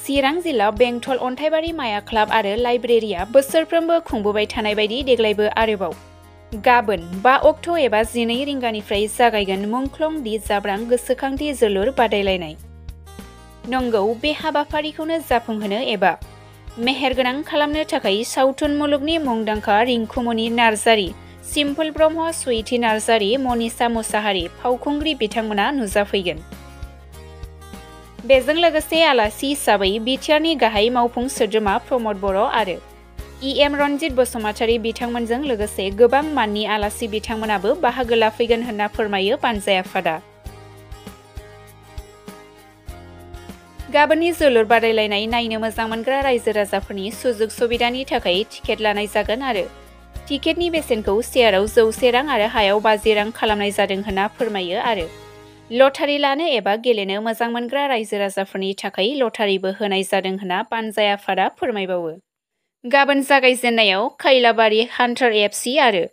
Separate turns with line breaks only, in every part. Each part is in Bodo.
चिरां जिल्ला बेंटल अन्थाइबारि माया क्लाब आरो लाइब्रेरिया बोसोरफ्रोमबो खुंबोबाय थानाय बायदि देग्लायबो आरोबाव गाबोन 5 अक्ट' एबा 12 रिंगानिफ्राय जागायगोन मुंख्लं दि जाब्रां गोसोखांथि जोलुर बादायलायनाय। नंगौ, बे हाबाफारिखौनो जाफुंहोनो एबा मेहेरगोनां खालामनो थाखाय सावथुन मुलुगनि मुंदांखा रिंकुमनि नार्जारी, सिम्पोल ब्रह्म, सुइटि नार्जारी, मनीषा मुसाहारि फावखुंग्रि बिथांमोना नुजाफैगोन। बेजों लोगोसे आलासि हिसाबै बिटिआरनि गाहाय मावफुं सोद्रोमा प्रमद बर' आरो इएम रनजित बसुमतारी बिथांमोनजों लोगोसे गोबां माननि आलासि बिथांमोनाबो बाहागो लाफैगोन होनना फोरमायो पान्जा आफादा। गाबोननि जोलुर बादायलायनाय नायनो मोजां मोनग्रा रायजो राजाफोरनि सुजुग सुबिदानि थाखाय टिकेट लानाय जागोन आरो टिकेटनि बेसेनखौ सेयाराव 100 रां आरो हायाव 50 रां खालामनाय जादों होनना फोरमायो आरो लटारि लानो एबा गेलेनो मोजां मोनग्रा रायजो राजाफोरनि थाखाय लटारिबो होनाय जादों होनना पान्जा आफादा फोरमायबावो। गाबोन जागायजेननायाव खैलाबारि हान्टार एफसि आरो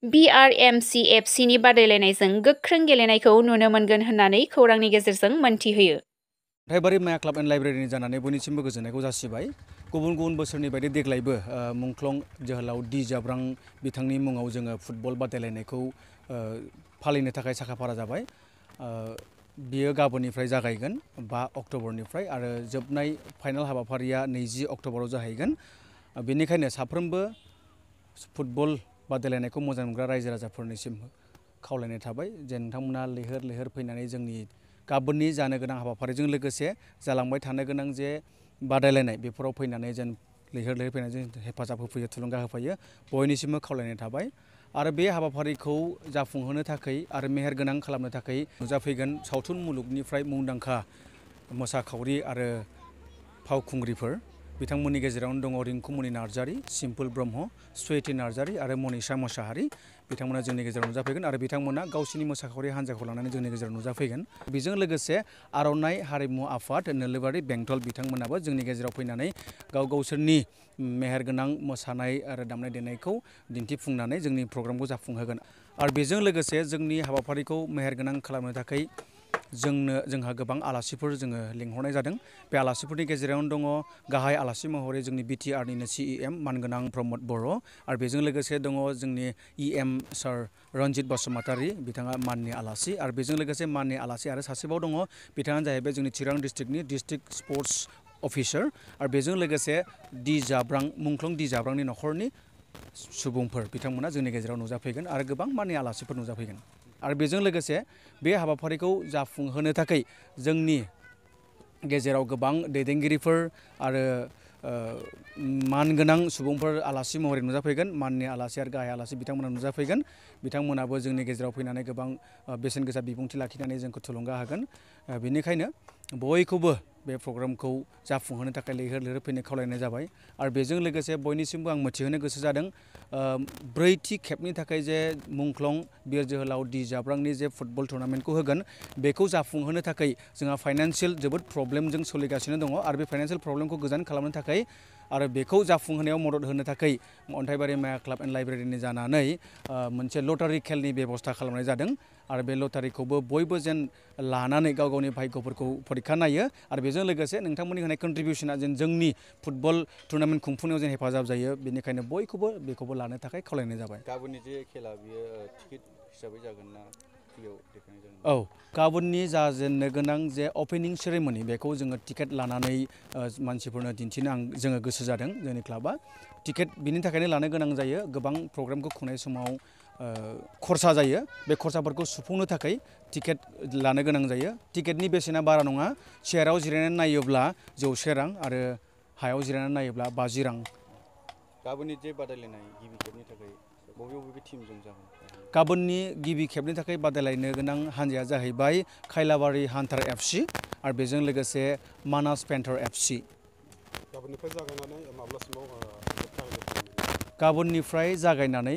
बिआरएमसि एफसिनि बादायलायनायजों गोख्रों गेलेनायखौ नुनो मोनगोन होननानै खौरांनि गेजेरजों मोनथिहोयो।
अन्थाइबारि माया क्लाब एन्ड लाइब्रेरिनि जानानै बयनिसिमबो गोजोननायखौ जासिबाय। गुबुन गुबुन बोसोरनि बायदि देग्लायबो मुंख्लं जोहोलाव दि जाब्रां बिथांनि मुङाव जोङो फुटबल बादायलायनायखौ फालिनो थाखाय साखाफारा जाबाय। बियो गाबोननिफ्राय जागायगोन 5 अक्ट'बरनिफ्राय आरो जोबनाय फाइनाल हाबाफारिया 20 अक्ट'बराव जाहैगोन। बेनिखायनो साफ्रोमबो फुटबल बादायलायनायखौ मोजां मोनग्रा रायजो राजाफोरनिसिम खावलायनाय थाबाय जे नोंथांमोना लैहोर लैहोर फैनानै जोंनि गाबोननि जानो गोनां हाबाफारिजों लोगोसे जालांबाय थानो गोनां जे बादायलायनाय बेफोराव फैनानै जों लैहोर लैहोर फैनानै जों हेफाजाब होफैयो, थुलुंगा होफैयो, बयनिसिमबो खावलायनाय थाबाय। आरो बे हाबाफारिखौ जाफुंहोनो थाखाय आरो मेहेरगोनां खालामनो थाखाय नुजाफैगोन सावथुन मुलुगनिफ्राय मुंदांखा मोसाखावरि आरो फावखुंग्रिफोर। बिथांमोननि गेजेरावनो दङ रिंकुमनि नार्जारी, सिम्पोल ब्रह्म, सुइटि नार्जारी आरो मनीषा मुसाहारि। बिथांमोना जोंनि गेजेराव नुजाफैगोन आरो बिथांमोना गावसिनि मोसाखावरि हान्जाखौ लानानै जोंनि गेजेराव नुजाफैगोन। बेजों लोगोसे आर'नाइ हारिमु आफाद नोलोबारि बेंटल बिथांमोनाबो जोंनि गेजेराव फैनानै गावसोरनि मेहेरगोनां मोसानाय आरो दामनाय देनायखौ दिन्थिफुंनानै जोंनि प्रग्रामखौ जाफुंहोगोन। आरो बेजों लोगोसे जोंनि हाबाफारिखौ मेहेरगोनां खालामनो थाखाय जोंहा गोबां आलासिफोर जोङो लिंहरनाय जादों। बे आलासिफोरनि गेजेरावनो दङ गाहाय आलासि महरै जोंनि बिटिआरनिनो सिइएम मानगोनां प्रमद बर' आरो बेजों लोगोसे दङ जोंनि इएम सार रनजित बसुमतारी, बिथाङा माननि आलासि आरो बेजों लोगोसे माननि आलासि आरो सासेबाव दङ, बिथाङानो जाहैबाय जोंनि चिरां डिस्ट्रिक्टनि डिस्ट्रिक्ट स्पर्ट्स अफिसार आरो बेजों लोगोसे मुंख्लं दि जाब्रांनि न'खरनि सुबुंफोर बिथांमोना जोंनि गेजेराव नुजाफैगोन आरो गोबां माननि आलासिफोर नुजाफैगोन। आरो बेजों लोगोसे बे हाबाफारिखौ जाफुंहोनो थाखाय जोंनि गेजेराव गोबां दैदेनगिरिफोर आरो मानगोनां सुबुंफोर आलासि महरै नुजाफैगोन। माननि आलासि आरो गाहाय आलासि बिथांमोना नुजाफैगोन। बिथांमोनाबो जोंनि गेजेराव फैनानै गोबां बेसेन गोसा बिबुंथि लाखिनानै जोंखौ थुलुंगा होगोन। बेनिखायनो बयखौबो बे प्रग्रामखौ जाफुंहोनो थाखाय लैहोर लैहोर फैनो खावलायनाय जाबाय। आरो बेजों लोगोसे बयनिसिमबो आं मिथिहोनो गोसो जादों, 4थि खेबनि थाखाय जे मुंख्लं बिर जोहोलाव दि जाब्रांनि जे फुटबल टुर्नामेन्टखौ होगोन, बेखौ जाफुंहोनो थाखाय जोंहा फाइनान्सियेल जोबोद प्रब्लेमजों सोलिगासिनो दङ आरो बे फाइनान्सियेल प्रब्लेमखौ गोजान खालामनो थाखाय आरो बेखौ जाफुंहोनायाव मदद होनो थाखाय अन्थाइबारि माया क्लाब एन्ड लाइब्रेरिनि जानानै मोनसे लटारि खेलनि बेबस्था खालामनाय जादों आरो बे लटारिखौबो बयबो जेन लानानै गाव गावनि भाग्यफोरखौ परिखा नायो आरो बेजों लोगोसे नोंथांमोननि होनाय कन्ट्रिबिउसना जेन जोंनि फुटबल टुर्नामेन्ट खुंफुंनायाव जेन हेफाजाब जायो, बेनिखायनो बयखौबो बेखौबो लानो थाखाय खावलायनाय जाबाय।
गाबोननि जे खेला बियो टिकेट हिसाबै जागोन ना फ्रियाव देखायनाय जागोन?
औ, गाबोननि जाजेननो गोनां जे अपेनिं सेरेमनि बेखौ जोङो टिकेट लानानै मानसिफोरनो दिन्थिनो जोङो गोसो जादों। जोंनि क्लाबा टिकेट बिनि थाखायनो लानो गोनां जायो। गोबां प्रग्रामखौ खुंनाय समाव खरसा जायो। बे खरसाफोरखौ सुफुंनो थाखाय टिकेट लानो गोनां जायो। टिकेटनि बेसेना बारा नङा। चेयाराव जिरायनानै नायोब्ला 100 रां आरो हायाव जिरायनानै नायोब्ला 50 रां।
गाबोननि जे बादायलायनाय गिबि खेबनि थाखाय बबे टिमजों जागोन?
गाबोननि गिबि खेबनि थाखाय बादायलायनो गोनां हान्जाया जाहैबाय खैलाबारि हान्टार एफसि आरो बेजों लोगोसे मानास पेन्टार एफसि।
गाबोननिफ्राय जागायनानै माब्लासिमाव
गाबोननिफ्राय जागायनानै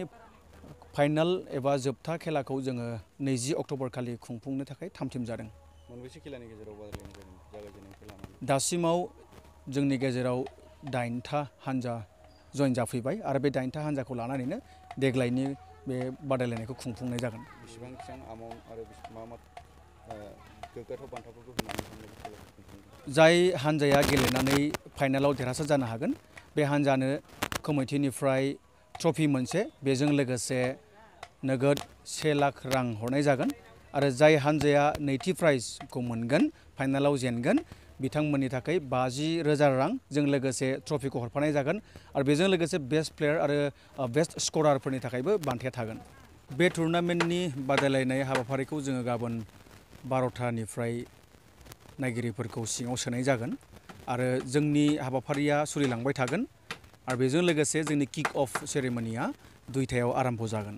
फाइनाल एबा जोबथा खेलाखौ जोङो 20 अक्ट'बर खालि खुंफुंनो थाखाय थाम-थिम जादों।
मोनबेसे खेलानि गेजेराव बादायलायनाय जागोन जागायजेननायनिफ्राय लानानै?
दासिमाव जोंनि गेजेराव 8था हान्जा जइन जाफैबाय आरो बे 8था हान्जाखौ लानानैनो देग्लायनि बे बादायलायनायखौ खुंफुंनाय जागोन।
बेसेबां एमाउन्ट आरो मा गोग्गाथाव बान्थाफोरखौ होनानै
जाय हान्जाया गेलेनानै फाइनालाव देरहासार जानो हागोन बे हान्जानो कमिटिनिफ्राय ट्रफि मोनसे बेजों लोगोसे नोगोद 1 लाख रां हरनाय जागोन आरो जाय हान्जाया नैथि प्राइजखौ मोनगोन फाइनालाव जेनगोन बिथांमोननि थाखाय 50,000 रां जों लोगोसे ट्रफिखौ हरफानाय जागोन आरो बेजों लोगोसे बेस्ट प्लेयार आरो बेस्ट स्करारफोरनि थाखायबो बान्थाया थागोन। बे टुर्नामेन्टनि बादायलायनाय हाबाफारिखौ जोङो गाबोन 12थानिफ्राय नायगिरिफोरखौ सिङाव सोनाय जागोन आरो जोंनि हाबाफारिया सोलिलांबाय थागोन आरो बेजों लोगोसे जोंनि किक अफ सेरेमनिया 2थायाव आरम्भ जागोन।